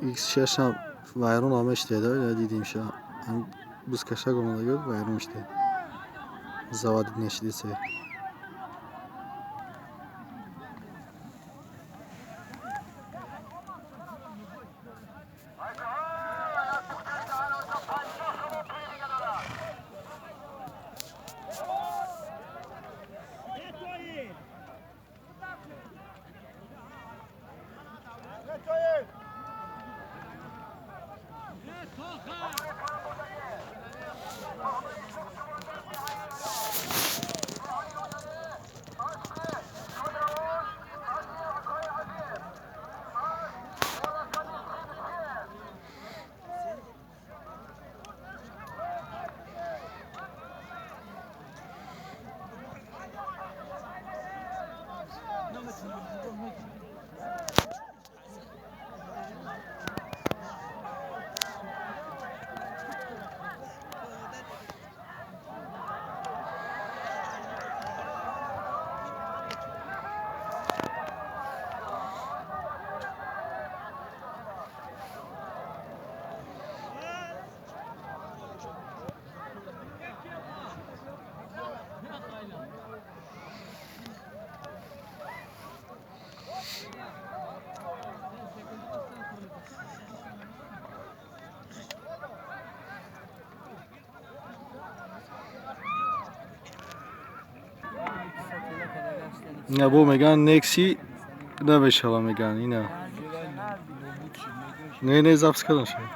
X6 ҳам вайрон ҳама иштеда, дидим ша. Бузкашак омада вайрон иштед. Заводить нашидисе. Ина бо меган Некси намешава меган ина. Не, не запись кардам шумо.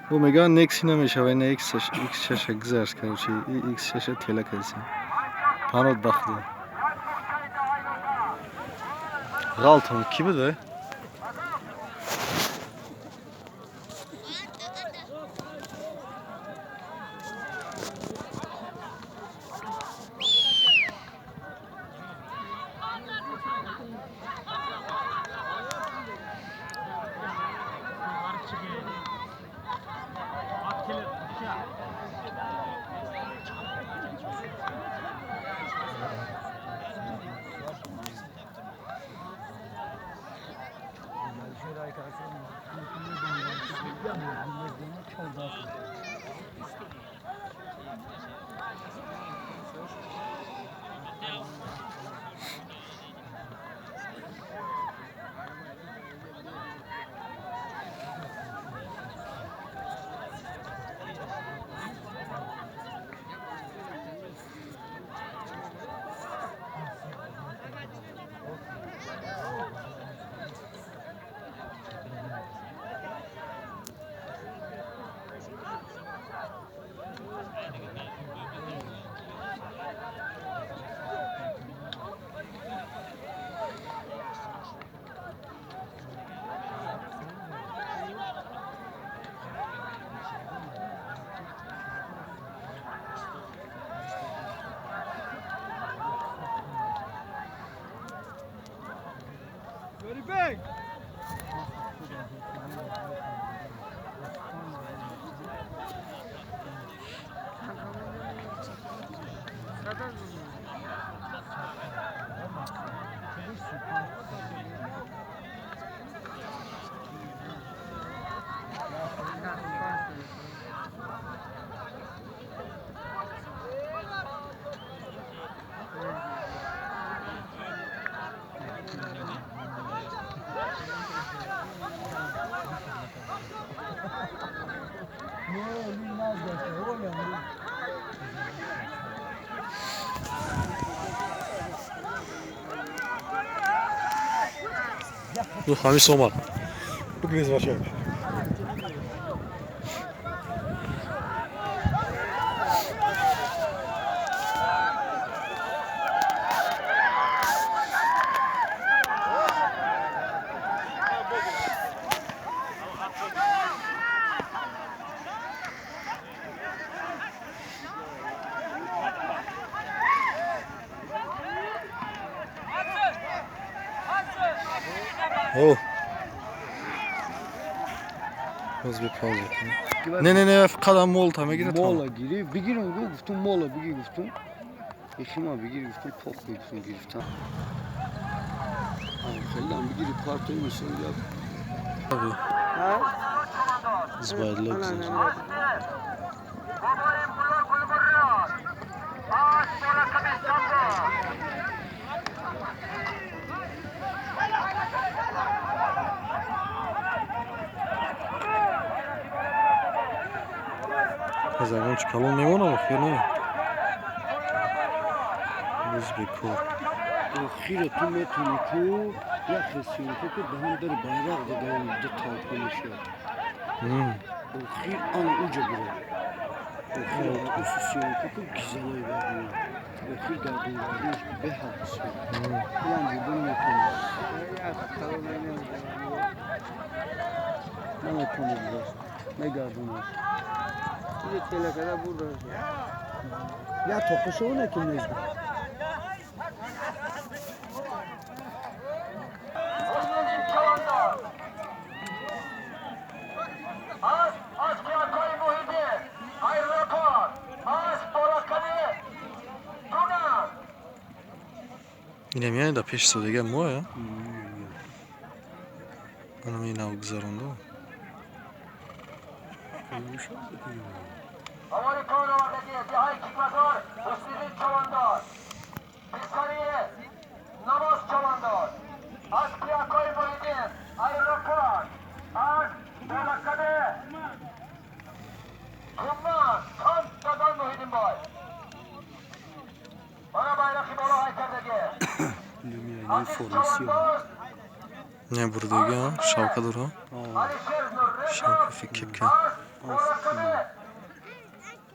Бо меган Некси намешава ина X6 X6 гузашт, короче, X6 тела кардем. Панот бахт. Ғалтон ки буд? Big! Ну, ҳамиш омад. Бигрез бача. О. Боз бе пауза кунем. Не, не, не, фақат мол та мегирад. Мола гири, бигирам гуфтум, мола бигир гуфтум. Ихима бигир гуфтум, пох гуфтум гирифтам. Хеле бигири партои мисол я. Зубайдулло гузашт. Аз ягон чи калон мемонам, охир не. Буз бекор. Охиро ту метавонӣ ку як хисиёнку ку ба ҳам дар байрақ додам ду толпа мешавад. Охир ана уҷа буро. Охир ана усусиёнку ку гизалои бардуна. Охир гардун гардунаш беҳад бисёр. Ям бурда наметавонӣ. Наметавонӣ гузашт. Мегардонаш. Я тоқушона ки мезда. Инам яъне дар пеши содага моя? Анам инав гузарондо. Не бурдага, шавка дора. Шавка фикипка.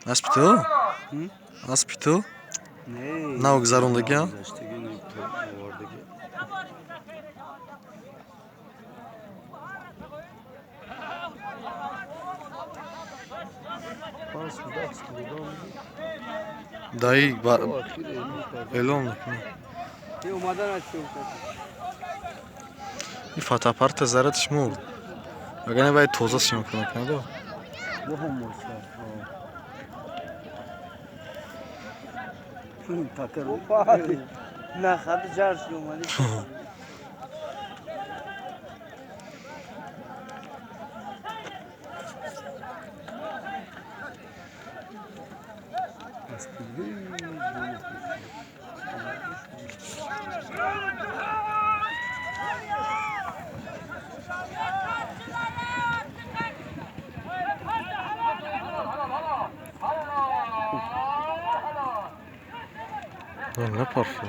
Аспи ту? Аспи ту? Нав гузарондага? Даи эълон мекунам. Ин фотоаппарата заратиш мурд. Вагарна вай тоза съёмка мекунад. Не парфю.